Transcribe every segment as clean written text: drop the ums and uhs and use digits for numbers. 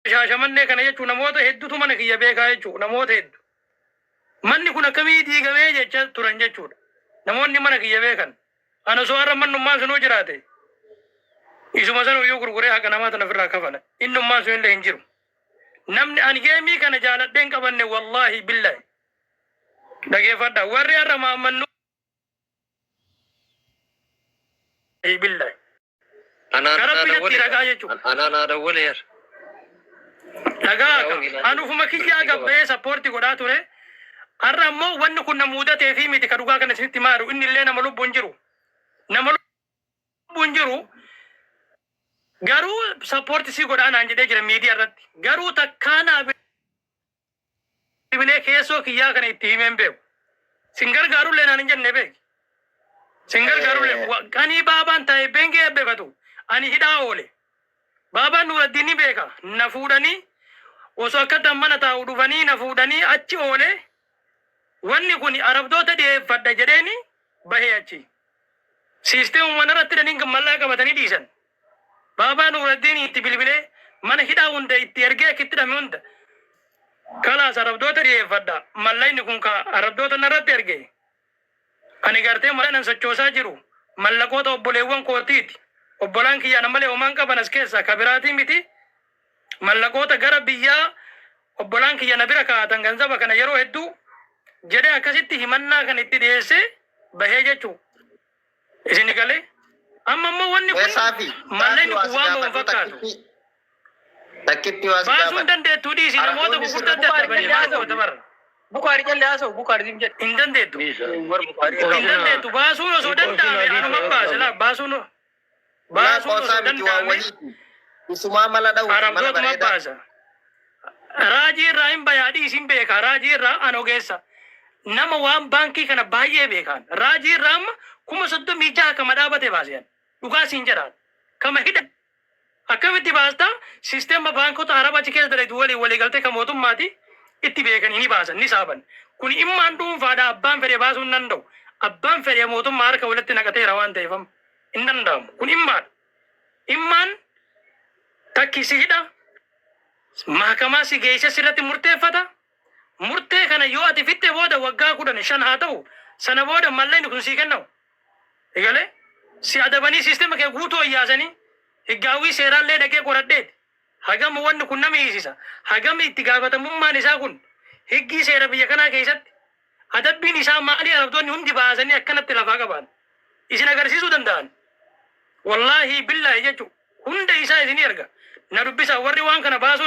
Shaashamannee kana jechuun namoota hedduutu mana kiyya beekaa jechuudha. Namoota hedduu. Manni kun akkamii diigamee jecha turan jechuudha. Namoonni mana kiyya beekan. Ana osoo har'a mannummaan sunuu jiraate isuma sana iyyuu gurguree haqa namaa tana ofirraa kafala. Innummaan sun illee hin jiru. Namni ani geemii kana jaaladhee hin qabanne, wallaahi billahi. Dhageeffadha. Warri har'a maammannu billahi. Anaan Ka naa Rabbi natti dawwale ragaa jechuudha. Anaa naa dawwale yar. Dhagaa ka. Ani ufuma kiyyaa gabba'ee sappoorti godhaa ture. Har'a ammoo wanni kun na muudatee fi miti ka dhugaa kana isinitti maaru, inni illee nama lubbuun jiru. Nama lubbuun jiru garuu sappoorti si godhaa naan jedhee jira miidiyaa irratti. Garuu takkaa naa bilbilee keessoo kiyyaa kana itti himeen beeku. Sin gargaarullee naan hin jenne beeki. Sin gargaarullee qanii baabaan taa'e beengee eebbifatu. Ani hidhaa oole. Baabaan Nuuraddiin ni beeka. Na fuudhanii osoo akkatti mana taa'u dhufanii na fuudhanii achi oole. Wanni kun arabdoota dhiyeeffadha jedheeni bahee achi. Siisteemuma narratti hidhanii mallaa qabatanii dhiisan. Baabaa Nuuraddiin itti bilbilee mana hidhaa hunda itti ergee akkitti hidhame hunda. Kalaas arabdoota dhiyeeffadha. Mallayni kun ka arabdoota narratti erge. Ani gartee mala nan sochoosaa jiru mallaqoota obboleewwan kootiiti. Obbolaan kiyya ana malee homaan qaban as keessaa ka biraatii miti. Mallaqoota gara biyyaa obbolaan kiyya na bira kaa'atan ganzaba kana yeroo hedduu jedhee akkasitti himannaa kan itti dhiyeessee bahee jechuu. Isin galee? Amma immoo wanni Mee kun Saafi, Saafi mallaqni waa kun si waan bahu hin gaafadhu. fakkaatu. Takkitti takkitti waa si Baasuu hin gaafadha. dandeettuu, dhiisi, namoota Arabdoonni gurguddaa sirra Bukaari dadhabanii jallee maal haasa'u. goota bara. Bukaari jallee haasa'u. Bukaari siin jedhe. Hin dandeettu. War Bukaari. Hin dandeettu. Baasuun osoo danda'ame anuma baase laa, baasuun Laa baasuun qoosaa osoo miti, waan danda'ame wahiiti. Isumaa mala dha'uuti mala arabdootuma bareedaa. baasa. Raajii irraa hin bayaa, dhiisi, hin beeka. Raajii irraa an ogeessa. Nama waan baankii kana baay'ee beekaan. Raajii irraa amma 36,000 kama dhaabate baase an. Dhugaa siin jedhaan. Kama hidha. Akkamitti baasta? Sisteema baankota Araba achi keessa dalagdu waliin walii galtee kan mootummaati itti beekanii ni baasan, ni saaban. Kun immaan dhuunfaadha, abbaan fedhe baasuu hin danda'u. Abbaan fedhe mootummaa harka walitti naqateera waan ta'eef amma hin danda'amu. Kun immaadha. Immaan takki si hidha, mahakamaa si geesse sirratti murteeffata. Murtee kana yoo ati fixxe booda waggaa 10, 5 haa ta'u, sana booda mallaqni kun sii kennamu. Egalee si adabanii siistema kee guutuu oyyaasanii higgaawwii seeraallee dhaqee qoradheeti. Hagam wanni kun nama hiisisa. Hagam itti gaafatamummaan isaa kun higgii seera biyya kanaa keessatti adabbiin isaa maalii, arabtoonni hundi baasanii akkanatti lafaa qaban. Isin agarsiisuu danda'an. Wallaahi billaahi jechuun hunda isaa isinii erga. Na dubbisaa, warri waan kana baasuu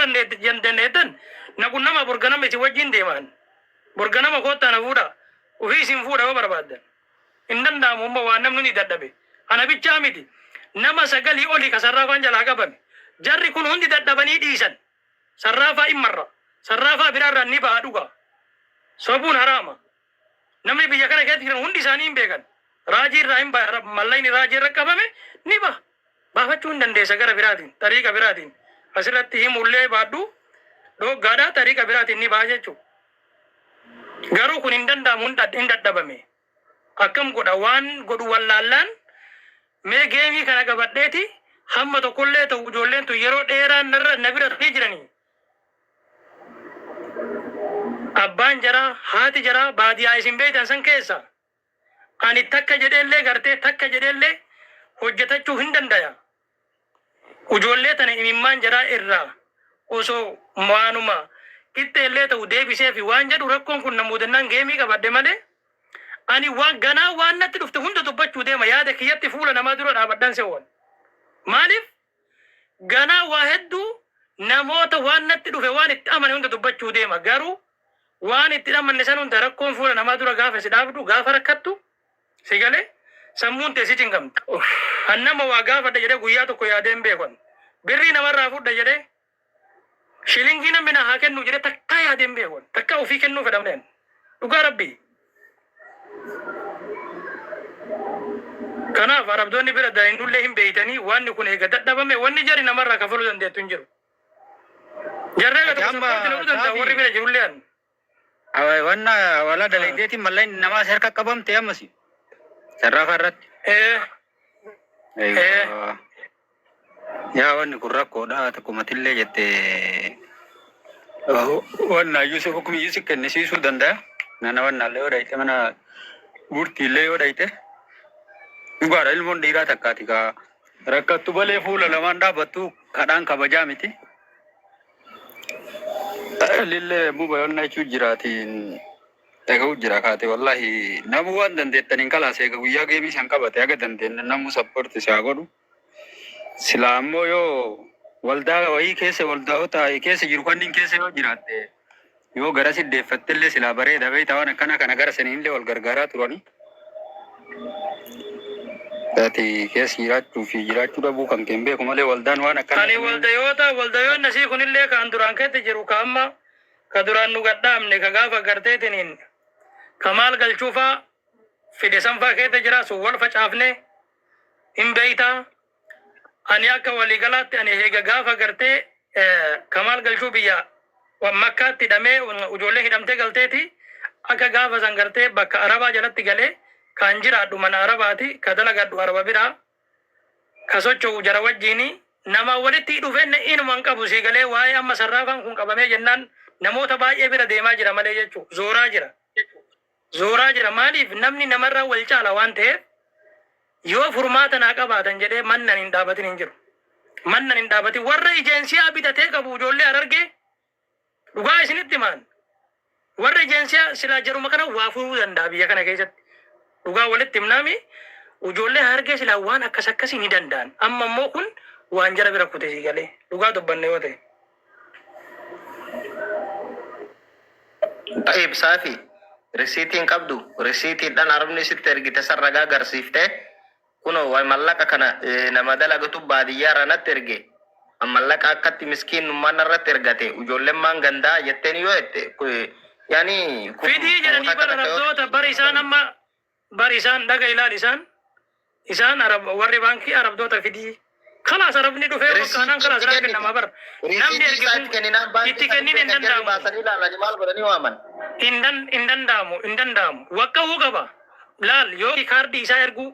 dandeettan na qunnama, borganama isin wajjin deemaan. Borganama koottaa na fuudhaa. Ofii isin fuudha yoo barbaaddan. Hin danda'amu amma waan namni ni dadhabe. Ana bichaa miti. Nama sagalii oli ka sarraafaan jalaa qabame. Jarri kun hundi dadhabanii dhiisan. Sarraafaa immarra. Sarraafaa biraarraan ni baha dhugaa. Sobuun haraama. Namni biyya kana keessatti jiran hundi isaanii hin beekan. Raajii irraa hin baha, mallaqni raajii irra qabame ni baha. Baafachuu hin dandeessa gara biraatiin, xariiqa biraatiin. Asirratti himullee baadhu dhooggaadha, xariiqa biraatiin ni baha jechuudha. Garuu kun hin danda'amu, hin dadhabame. Akkam godha, waan godhu wallaallaan mee geemii kana qabadheeti hamma tokkollee ta'u ijoolleen tun yeroo dheeraa narra na bira turanii jiranii. Abbaan jaraa, haati jaraa baadiyaa isin beektan san keessa ani takka jedheellee gartee takka jedheellee hojjetachuu hin dandaya. Ijoollee tana imimmaan jaraa irraa osoo waanuma qixxeellee ta'u deebisee fi waan jedhu rakkoon kun na muudannaan geemii qabadhe malee ani waan ganaa waan natti dhufte hunda dubbachuu deema, yaada kiyyatti fuula namaa dura dhaabadhan se'oon. Maaliif ganaa waa hedduu namoota waan natti dhufe waan itti amane hunda dubbachuu deema, garuu waan itti amanne san hunda rakkoon fuula namaa dura gaafa si dhaabdu, gaafa rakkattu si galee sammuun tee si cinqamti. An nama waa gaafadha jedhee guyyaa tokko yaadee hin beeku. Birrii namarraa fudha jedhee, shilingii namni na haa kennu jedhee takkaa yaadee hin beeku. Takkaa ofii kennuu fedha malee. Dhugaa rabbii. Kanaaf arabdoonni bira daa'imnullee hin beeytanii wanni kun eega dadhabame wanni jari namarraa kafaluu dandeettu hin jiru. Jarree Ati tokko amma sappoorti godhuu danda'a warri Saafi bira jirullee an. Wanna walaa dalagdeetiin mallaqni namaa si harka qabamte ammas sarraafa irratti. Ee. Eeyyuu. Yaa wanni kun rakkoodha takkumatillee jette wanna Yusuf hukmi Yusuf kennisiisuu danda'a. Nana wannaallee yoo dhayite mana murtiillee yoo dhayite dhugaadha ilmoon dhiiraa takkaati kaa rakkattu balee fuula lamaan dhaabbattu kadhaan kabajaa miti. Lillee muba yonna jechuu jiraatiin dhaga'u jira kaate wallahi namuu waan dandeettaniin kalaas eega guyyaa geemii san qabate haga dandeenye namuu support isaa godhu. Silaa ammoo yoo waldaa wayii keessa waldaa'ota keessa jiru kanneen keessa yoo jiraatte yoo gara siddeeffattellee silaa bareeda beektaa waan akkana kana gara saniinillee wal gargaaraa turani. Ati keessa jiraachuu fi jiraachuu dhabuu kan keen beeku malee waldaan waan akkana. Ani waldayoota waldayoonni asii kunillee kan duraan keessa jiru ka amma ka duraan nu gadhaabne ka gaafa garteetiniin ka maal galchuufaa fide sanfaa keessa jira sun wal facaafne hin beeytaa. Ani akka waliigalaatti ani heega gaafa gartee kamaal galchuu biyya makkaatti hidhamee ijoollee hidhamtee galteeti akka gaafa san gartee bakka arabaa jalatti galee kan jiraadhu mana arabaati ka dalagadhu araba biraa ka socho'u jara wajjiini nama walitti dhufeenne inuma hin qabu sii galee waa'ee amma sarraafaan kun qabamee jennaan namoota baay'ee bira deemaa jira malee jechuu zooraa jira. Zooraa jira maaliif namni namarraa wal caala waan ta'eef yoo furmaata naa qabaatan jedhee mannan hin dhaabatin hin jiru. Mannan hin dhaabatin warra ijeensiyaa bitatee qabu ijoollee Harargee dhugaa isinitti himaan. Warra ijeensiyaa silaa jaruma kana waa furuu danda'a biyya kana keessatti. Dhugaa walitti himnaami ijoollee Harargee silaa waan akkas akkasii ni danda'an. Amma immoo kun waan jara bira kute sii galee dhugaa dubbanne yoo ta'e. Xayyib saafi risiitiin qabdu risiitiidhaan arabni sitti ergite san ragaa agarsiiftee kunoo waay mallaqa kana nama dalagatu baadiyyaa irraa natti erge mallaqa akkatti miskiinummaan narratti ergate ijoollemmaan gandaa jetteen yoo jette yaani Fidii jedhanii takka bara takka yoo rabdoota bara isaan amma bara isaan dhaga ilaal isaan isaan arab warri baankii arabdoota fidii kalaas arabni dhufee wakkaanaan risiitii kalaas itti naa kennite kennama bara namni risiitii erge isaa kun itti kenninaan baankii itti san kennin dhufee hin kan jarri danda'amu baasanii ilaalanii maal godhanii waaman. hin danda'amu hin danda'amu waqqa'uu qaba laal yoo kaardii isaa erguu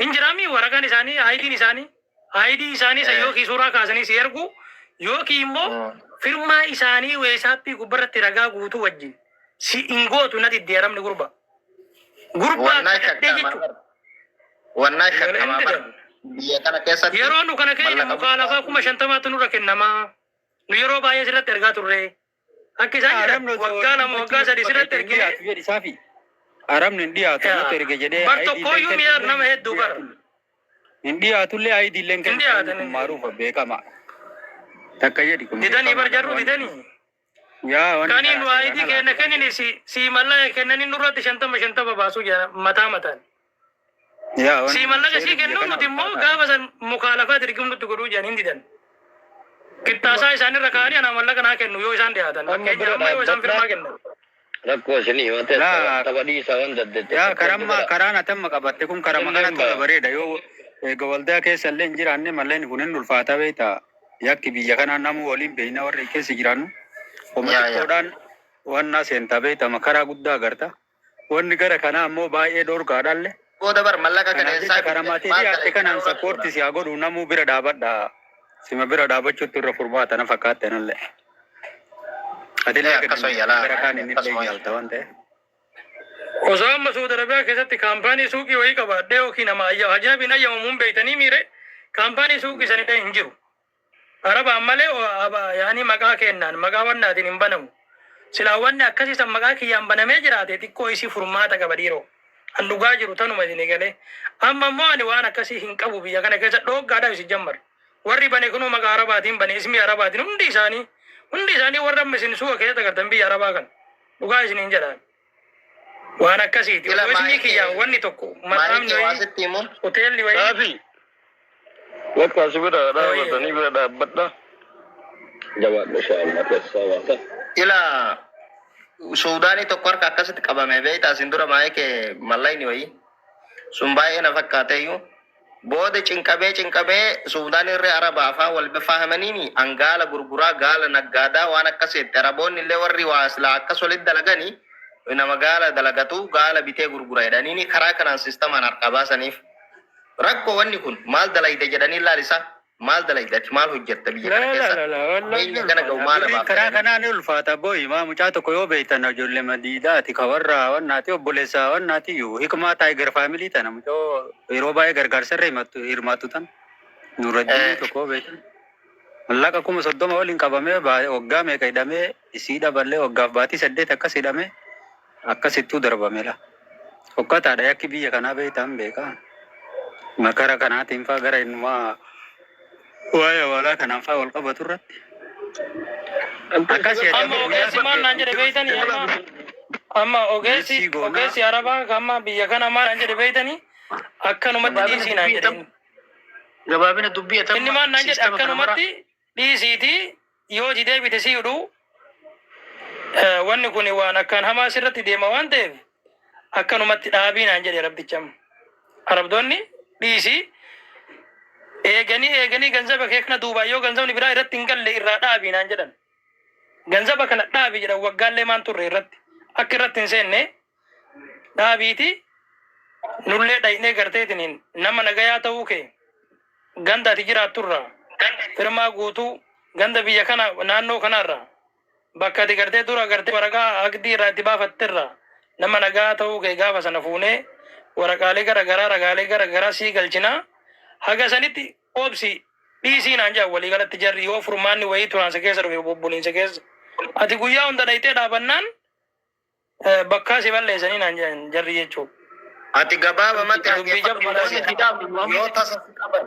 hin jiraami waraqaan isaanii aayidiin isaanii aayidii isaanii isa yookiin suuraa kaasanii si ergu yookiin immoo firmaa isaanii weesaappii gubbarratti ragaa guutuu wajjin si hin gootu na diddi arabni gurba gurbaa Wannaa kadhadhee shakkamaa jechuudha. bar. Wannaa Galee hin shakkamaa bar. didan. Biyya kana keessatti Yeroo nu kana keenya mallaqa mukaa lafaa guddaa 50,000tu nurra kennamaa. Nu yeroo baay'ee sirratti ergaa turre. Akka isaan jedhan Arabni osoo waggaa 2 waggaa dubbachuu 3 sirratti hin ergine. dhiyaatu jedhi saafi. Arabni hin dhiyaatu natti erge jedhee Bar ID illee tokkooyyuu mi'aar kennullee nama hin hedduu bar. dhiyaatu. Hin dhiyaatullee ID illee hin Hin kennu wanni dhiyaatan. kun maaruufa beekama. Takka jedhi kun Didanii bar beekamaadha jarru wanni. didanii. Yaa wanni Kaniin nu karaa ID seeraan kenna alaati. kennini si si mallaqa kennanii nurratti 50 50 baasuu jedha mataa mataan. Yaa wanni Si kun mallaqa seerri sii biyya kennu kana nuti immoo ulfaataadha. gaafa san mukaa lafaa dirqamnu nutti godhuu jedhan hin didan. Qixxaasaa isaanirra kaa'anii anaa mallaqa naa kennu yoo isaan dhiyaatan. Amma Fakkeenya bira amma yoo isaan firmaa dhaabbadhaa kennan. rakkoo isinii himate Laa tapha dhiisaa waan dandeette yaa sappoorti karamma godha. karaan atamma qabatte kun karama Illeen kanatu irra ba'a. bareeda yoo eega waldaa keessa illee hin jiraanne malleen kun hin ulfaata beekta yakki biyya kanaa namuu waliin beekna warri keessa jiraannu homa Yaa yaa. xiqqoodhaan wannaa seentaa beekta makaraa guddaa agarta wanni gara kanaa ammoo baay'ee dhorkaadhaalle Booda bar mallaqa kana kanaaf eessaa jecha fidde karamaatee maal dhiyaatte dalagde kanaan nama sappoorti rakkoo si haa godhu namuu bira dhaabadha sima bira dhaabachuutti irra furmaata na fakkaatte anallee atillee akka Akkasuma dandeettiin yalaa gara kaan inni illee akkasuma yaalta waan ta'eef. Osoo amma Suudi Arabiyaa keessatti kaampaanii suuqii wayii qabaadhee yookiin nama ajnabiin ayyamamuun beektanii miire kaampaanii suuqii sanillee hin jiru. Arabaan malee yaani maqaa kennaan maqaa wannaatiin hin banamu. Silaa wanni akkasii san maqaa kiyyaan banamee jiraate xiqqoo isii furmaata qaba dhiiroo. An dhugaa jiru tanuma isinii galee. Amma immoo ani waan akkasii hin qabu biyya kana keessa dhooggaadhaaf isin jammar. Warri bane kunuu maqaa Arabaatiin bane ismii Arabaatiin hundi isaanii hundi isaanii warra amma isin suuqa keessatti agartan biyya Arabaa kan dhugaa isiniin jedhaan. Waan akkasiiti. Ila Osoo ismii maayikii kiyyaan wanni tokko maayikii maxaamni waa wayii sitti himu hoteelli wayii Saafi bakka asi bira wayii. dhaabatanii bira dhaabbadha. Jabaadhu inshallah keessaa baata. ila Suudaanii tokko harka akkasitti qabame beektaa asin dura maayikee mallayni wayii sun baay'ee na fakkaateyyuu booda cinqamee cinqamee Suudaan irree Araba afaan wal fahamaniini an gaala gurguraa gaala naggaadaa waan akkasitti Araboonni illee warri waa silaa akkas walitti dalaganii nama gaala dalagatu gaala bitee gurgura jedhaniini karaa kanaan sistamaan harkaa baasaniif rakkoo wanni kun maal dalayte jedhanii laalisa Maal dalagda ati, maal hojjetta biyya kana La la keessa? la la wallahi Qabeenya gana ga'u maal Birriin abaafta karaa jedhanii. kanaa ni ulfaata boyi maa mucaa tokko yoo beektan ijoollee madiidaati ka warra wannaati obboleessa wannaati iyyuu hikmaa Tiger Family tana mucoo yeroo baay'ee gargaarsa irra himattu hirmaattu tan Nuraddiinii tokko yoo beektan mallaqa 30,000 waliin qabamee waggaa meeqa hidhamee isii dhaballee waggaaf baatii 8 akkas hidhamee akkasittuu darbame la. Fokkataadha yakki biyya kanaa beektaan beekaa. Makara kanaatiin faa gara innumaa waa'ee awwaalaa kanaan faa wal qabatu irratti. Akkas Amma jedhamee guyyaa ogeessi maal naan jedhe beeytanii? Amma ogeessi Mixii goonaa. Ogeessi arabaa ka amma biyya kana maal naan jedhe beeytanii? Akkanumatti Gabaabina dhiisii naan dubbii jedhe atam inni. Gabaabina dubbii Inni atamma maal naan jedhe? Siistama kana mara Akkanumatti dhiisiitii yoo ati deebite si hidhu, wanni kun waan akkaan hamaa sirratti deema waan ta'eef akkanumatti dhaabii naan jedhe rabbicha amma. Arabdoonni dhiisii eeganii eeganii ganzaba kee kana duubaan yoo ganzabni biraa irratti hin galle irraa dhaabii naan jedhan. Ganzaba kana dhaabi jedhan, waggaallee maan turre irratti akka irratti hin seenne dhaabiiti, nullee dhaynee garteetiniin nama nagayaa ta'uu kee ganda ati jiraatturraa firmaa guutuu ganda biyya kana naannoo kanarraa bakka ati gartee dura gartee waraqaa aqdii irraa itti baafatterraa nama nagaa ta'uu kee gaafa sana fuunee waraqaalee gara garaa ragaalee gara garaa sii galchinaa, haga sanitti obsi dhiisii naan jedhan. Waliigalatti jarri yoo furmaanni wayii turaansa keessa dhufe bobbuliinsa keessa ati guyyaa hunda dhayxee dhaabannaan bakkaa si balleessanii naan jedhan jarri jechuudha. Ati gabaabamatti Dubbii dhaggeeffadhu. jabduudha. Wanni itti dhaabnu Yoo tasa si qaban,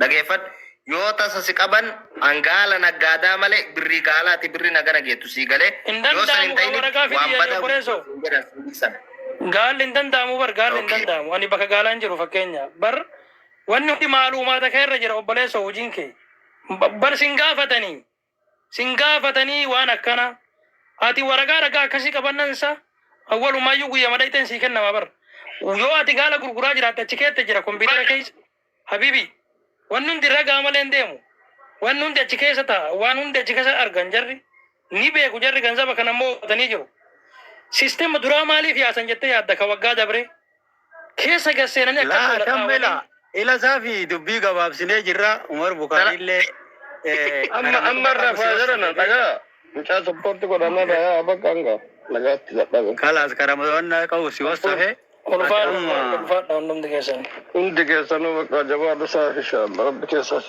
dhageeffadhu, yoo tasa si qaban hangaala naggaadaa malee birrii gaalaati birrii nagana geettu sii galee Hin yoo san hin danda'amu kan ta'in waraqaa waan fidi jedhe badaa obboleessoo. gurgurtu jedhan siin ibsan. Gaalli hin danda'amu bar, gaalli hin danda'amu. Ani bakka gaalaan jiru fakkeenya. Bar wanni hundi maaluumaata kee irra jira obboleessoo, hojiin kee. Bar sin gaafatanii. Sin gaafatanii waan akkana. Ati waraqaa ragaa akkasii qabannan isa awwalumayyuu guyyaa madhayxeen sii kennama bar. Yoo ati gaala gurguraa jiraatte achi keessa jira kompiitara keessa. Habibi, wanni hundi ragaa malee hin deemu. Wanni hundi achi keessa ta'a. Waan hundi achi keessa argan jarri. Ni beeku jarri, ganzaba kana immoo hubatanii jiru. Sisteema duraa maaliif yaasan jettee yaadda ka waggaa dabre keessa gad seenanii akka Laa tola tammela dhaawanii. ila saafi dubbii gabaabsinee jirra Umar Bukaariillee Amma kana amma irra qabu si faajarana wassafee dhagaa. Mucaa support godhana dhagaa bakka hanga nagaatti dadhabe. Kalaas karama qabu si wassafee Ulfaadha amma ulfaadha hundumti keessan. Hundi keessanuu bakka jabaadhu saaf inshallah rabbi keessaa.